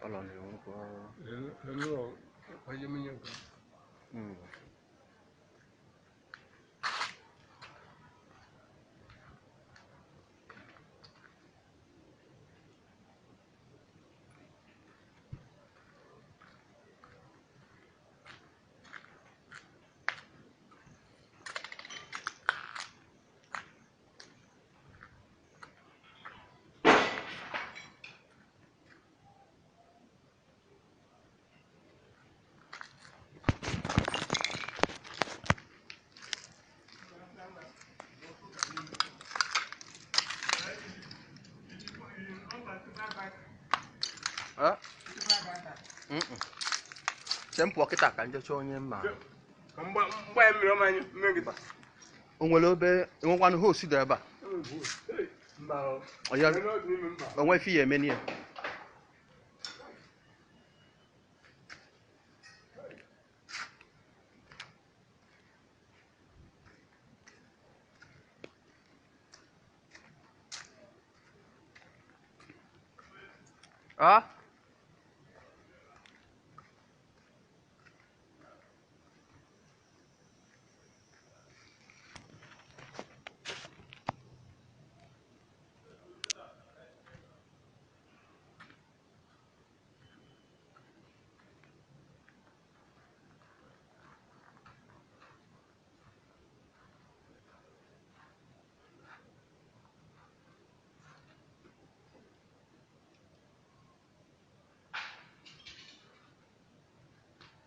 Ụlọ na-enwekwa. Che m pụọ kịta ka nje chọọ onye mma. O nwere obe enwekwanụ host dị ebe a. Onwe ife ya emeni ya. Ah?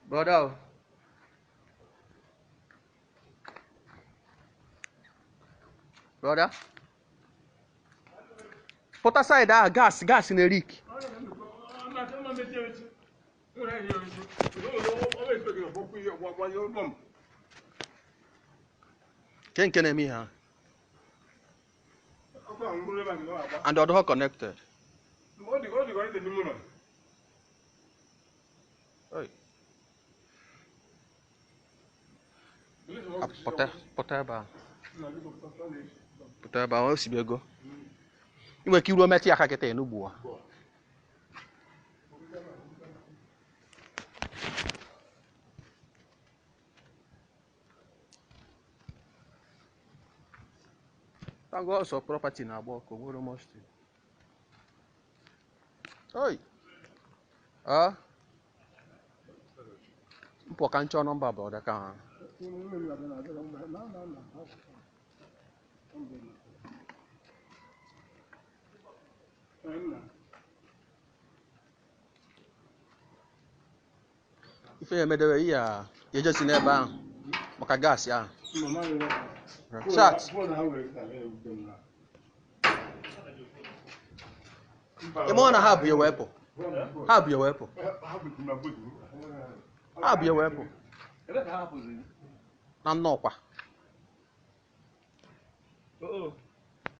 Brother. Brother. Pụta side ahụ, gas na-erik. Ke nke na-eme ihe ahụ? And ọdụghọ connected. Hey. Pụta ebe ahụ. Pụta ebe ahụ, o sibi ego. Ị nwere ike iruo metụ ya aka kịta enugbu a. Tago ọsọ property na-agba ọkụ nwere mọsti. Oi. Ah. Mpụ ka nchọ nọmba brọda ka ha. Ife ya emedewe ihe a ejesi n'ebe ahụ maka gaasị ahụ. Chat. Ime ọ na ha bụ ya wepụ. Ha bụ ya wepụ. Ha bụ ya wepụ. Na nnọkwa.